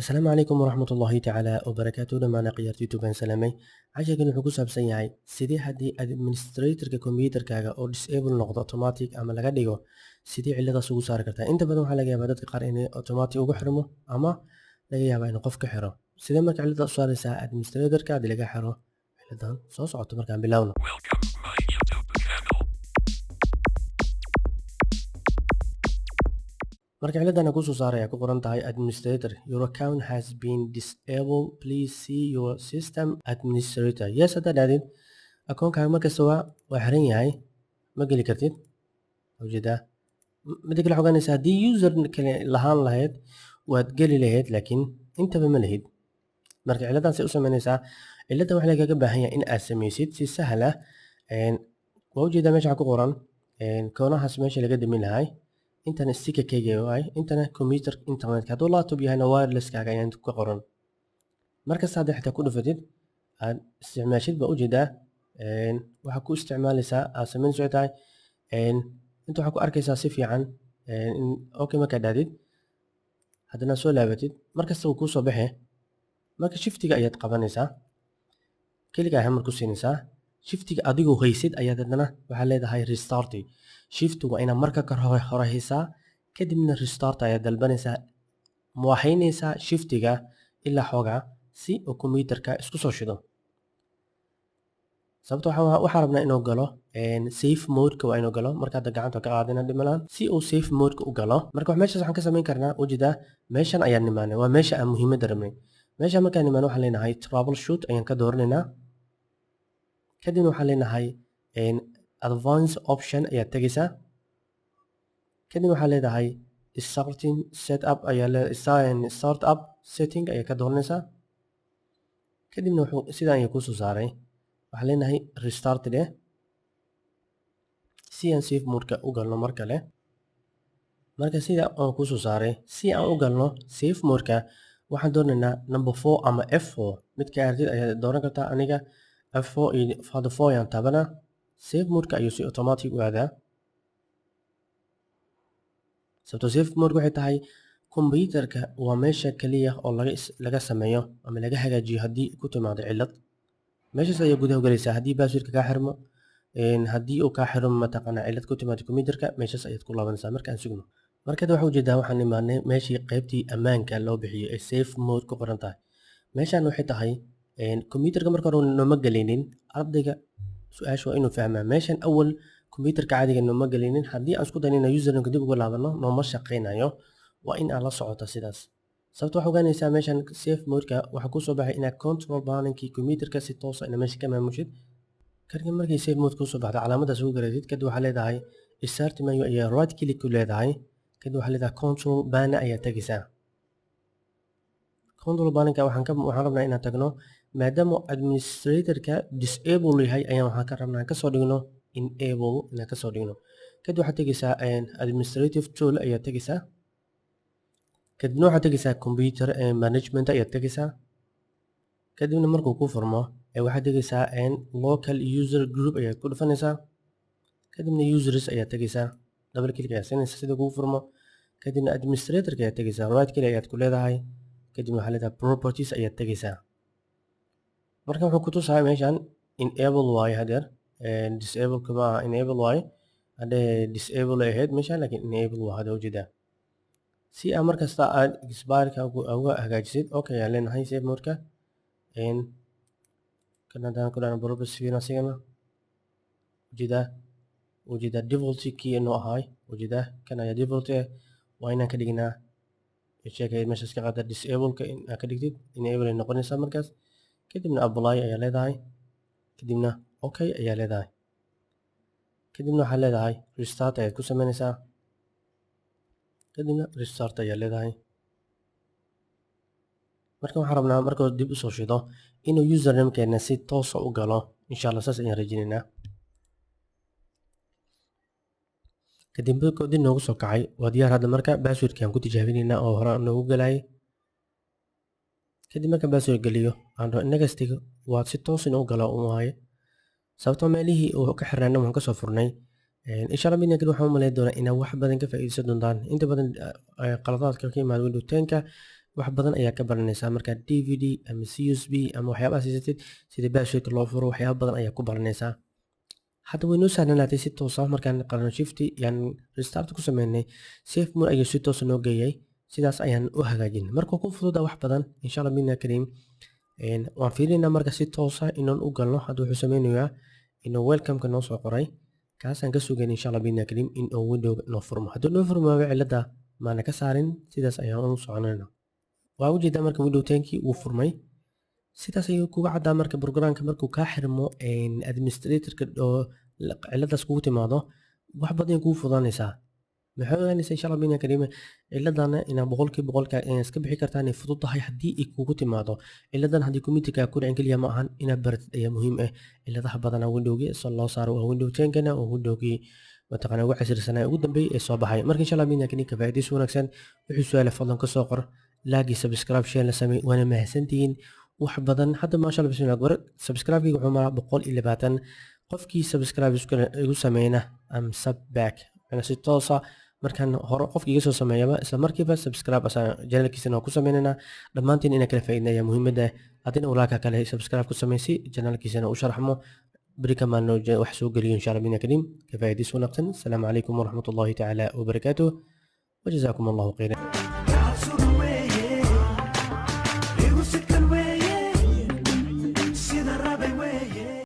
Asalaamu calaykum waraxmatullaahi tacaala wabarakaatu. Dhammaan akhyaarta YouTube aan salaamay. Casharkan wuxuu ku saabsan yahay sidee haddii administratorka kombiyuutarkaaga oo disable noqdo automatic ama laga dhigo, sidee ciladaas ugu saari kartaa. Inta badan waxaa laga yaabaa dadka qaar inay automatic ugu xirmo ama laga yaabaa inuu qof ka xiro. Sidee marka ciladaas u saaraysaa administratorka haddii laga xiro ciladan soo socoto? Markaan bilowno. Welcome to my YouTube channel. Marka ciladan kusoo saaraya ku qoran tahay "Administrator, your account has been disabled, please see your system administrator." Yes, haddaad dhahdid, akoonkaaga markasta waa xiran yahay, ma geli kartid. Ujeedaa, midda kale xogaanaysa, haddii user kale lahaan lahayd waad geli lahayd, laakiin intaba ma lihid. Marka ciladan say u sameynaysaa? Ciladan waxaa lagaga baahan yahay in aad sameysid si sahal ah. Waa ujeedaa, meesha waxaa ku qoran koonahaas meesha laga damin lahay. Intana stickerkayga waay, intana computer internetka, hadduu laptop yahayna wirelesskaaga ayaa inta ku qoran. Markasta hadda xitaa ku dhufatid aad isticmaashid, baa ujeedaa, waxaa ku isticmaalaysaa aad samayn socotahay. Inta waxaa ku arkaysaa si fiican. Okay, markaad dhahdid, haddana soo laabatid, markasta wuu kuu soo baxe. Marka shiftiga ayaad qabanaysaa, keliga ayaa mar ku siinaysaa. Shiftiga adigoo haysid ayaad haddana waxaa leedahay restart. Shift waa inaad marka ka hore haysaa, kadibna restart ayaad dalbanaysaa, waxaynaysaa shiftiga ilaa xoogaa si uu kombiyuutarka isku soo shido. Sababta waxaa rabnaa inuu galo safe modeka, waa inuu galo. Marka hadda gacanta ka qaadina dhimalaan si uu safe modeka u galo. Marka meeshaas waxaan ka samayn karnaa, ujeedaa, meeshan ayaan nimaanay, waa meesha aan muhiimadda rabnay. Meesha markaan nimaano, waxaan leenahay troubleshoot ayaan ka dooranaynaa. Kadibna waxaan leenahay advance option ayaad tegaysaa. Kadib waxaa leedahay starting setup ayaa start up setting ayaa ka dooranaysaa. Kadibna wuxuu sidaan ayuu kusoo saaray. Waxaan leenahay restart dheh si aan safe mode-ka u galno mar kale. Marka sida aan kusoo saaray, si aan u galno safe mode-ka, waxaan doonaynaa number 4 ama F4. Midka aragtid ayaad dooran kartaa. Aniga F4 iyo hadda 4 ayaan taabanaa. Safe mode-ka ayuu si automatic u aadaa. Sababtoo safe mode waxay tahay, kombiyuutarka waa meesha kaliya oo laga sameeyo ama laga hagaajiyo haddii ku timaado cillad. Meeshaas ayaa gudaha u galaysaa haddii passwordka kaa xirmo, haddii uu kaa xirmo, mataqaanaa, cillad ku timaado kombiyuutarka, meeshaas ayaad ku laabanaysaa. Marka aan sugno. Marka hadda waxaa ujeedaa, waxaan imaanay meeshii qaybtii ammaanka loo bixiyey ee safe mode ku qoran tahay. Meeshaan waxay tahay, kombiyuutarka marka hore nooma gelinin. Ardayga su-aasha waa inuu fahmaa. Meeshan awal kombiyuutarka caadiga nooma gelinin. Haddii aan isku dayno inaan username dib ugu laabano, nooma shaqaynayo. Waa in aad la socoto sidaas. Sababta waxaa ogaanaysaa, meeshan safe mode-ka waxaa kusoo baxay inaad control panelkii kombiyuutarka si toos ah inaad meesha ka maamushid. Kadib markay safe mode kusoo baxdo, calaamadaas ugu garatid. Kadib waxaa leedahay start menu ayaa right click ku leedahay. Kadib waxaa leedahay control panel ayaa tegaysaa. Control panelka waxaan rabnaa inaan tagno. Maadaama administratorka disable yahay, ayaan waxaan ka rabnaa kasoo dhigno enable, inaan kasoo dhigno. Kadib waxaad tegaysaa administrative tool ayaa tegaysaa. Kadibna waxaad tegaysaa computer management ayaad tegaysaa. Kadibna markuu ku furmo, waxaad tegaysaa local user group ayaad ku dhufanaysaa. Kadibna users ayaad tegaysaa, double click ayaad siinaysaa sida kugu furmo. Kadibna administratorka ayaad tegaysaa, right click ayaad ku leedahay. Kadibna waxaa leedahay properties ayaad tegaysaa. Marka wuxuu ku tusayaa meeshan enable waaye hadeer, disable kuma aha, enable waaye. Hadee disable ay ahayd meeshan, laakiin enable waa hadda, ujeedaa. Si aa markasta aad expireka uga hagaajisid, okay ayaan leenahay safe mode-ka. Kan haddaan ku dhahno properties fiirina asigana, ujeedaa default kii inuu ahaay. Ujeedaa, kan ayaa default ah, waa inaan ka dhignaa. Sheekay meeshaas ka qaada disable-ka inaad ka dhigtid, enable ay noqonaysaa markaas. Kadibna apply ayaa leedahay. Kadibna okay ayaa leedahay. Kadibna waxaad leedahay restart ayaad ku sameynaysaa. Kadibna restart ayaa leedahay. Marka waxaan rabnaa markuu dib usoo shido inuu username-keena si toosa u galo. Insha Allah saas ayaan rajeynaynaa. Kadib markuu dib noogu soo kacay, waa diyaar hadda. Marka passwordki aan ku tijaabinaynaa oo hore noogu galayay. Kadib marka password geliyo, aan dhaho next-iga, waa si toos inuu galo un waaye, sababtoo meelihii uu ka xirnaana waan kasoo furnay. Insha Allah midna kale waxaan u malayn doonaa inaad wax badan ka faa'iideysan doontaan. Inta badan qaladaadka ka yimaada Windows 10-ka. Wax badan ayaa ka baranaysaa marka DVD ama USB ama waxyaabaha siisatid, sida passwordka loo furo, waxyaaba badan ayaa ku baranaysaa. Hadda way noo sahlanaatay si toos ah markaan qarno shift yaan restart ku sameynay, safe mode ayuu si toos noo geeyay. Sidaas ayaan u hagaajin marka ku fududa wax badan, insha Allah bidna kariim. Waan fiirinaa marka si toosa inaan u galno. Hadda wuxuu sameynayaa inuu welcome-ka noo soo qoray, kaasaan ka sugayn, insha Allah bidna kariim, in uu window noo furmo. Hadduu noo furmo, cilada maana ka saarin, sidaas ayaan u soconayna. Waa ujeedaa marka Window 10-kii wuu furmay. Sidaas ayuu kuga caddaa marka programka markuu kaa xirmo administratorka oo ciladaas kugu timaado, wax badan kugu fudanaysaa. Maxay ogaanaysaa, insha Allah bidna kariim, ciladana inaa 100% inaad iska bixi kartaa, inay fudud tahay haddii ay kugu timaado ciladan. Haddii computerka ku dhicin keliya ma ahan, inaad baratid ayaa muhiim ah. Ciladaha badanaa windowgii soo loo saaro waa Window 10-kana, oo windowgii mataqaanaa ugu casrisanaa ugu dambeeyay ee soo baxay. Marka insha Allah bidna kariim, ka faa'iidaysi wanaagsan. Wixii su'aale fadlan ka soo qor, like, subscribe, share la samey, waana mahadsantihiin wax badan. Hadda maasha Allah, bismillah akbar, subscribe-kayga wuxuu maraa 120. Qofkii subscribe igu sameyna, am sub back, ana si toosa markaan hore qofki iga soo sameeyaba isla markiiba subscribe asaa channelkiisana waan ku sameynaynaa. Dhammaantiin inaan kala faa'iidnaya muhiimadda. Haddina walaalka kale subscribe ku sameysi, channelkiisana u sharxmo, beri kamaano wax soo geliyo, insha Allah bina kariim. Ka faa'iidaysi wanaagsan. Asalaamu calaykum waraxmatullahi tacaala wabarakaatuh, wajazaakum Allahu khayran.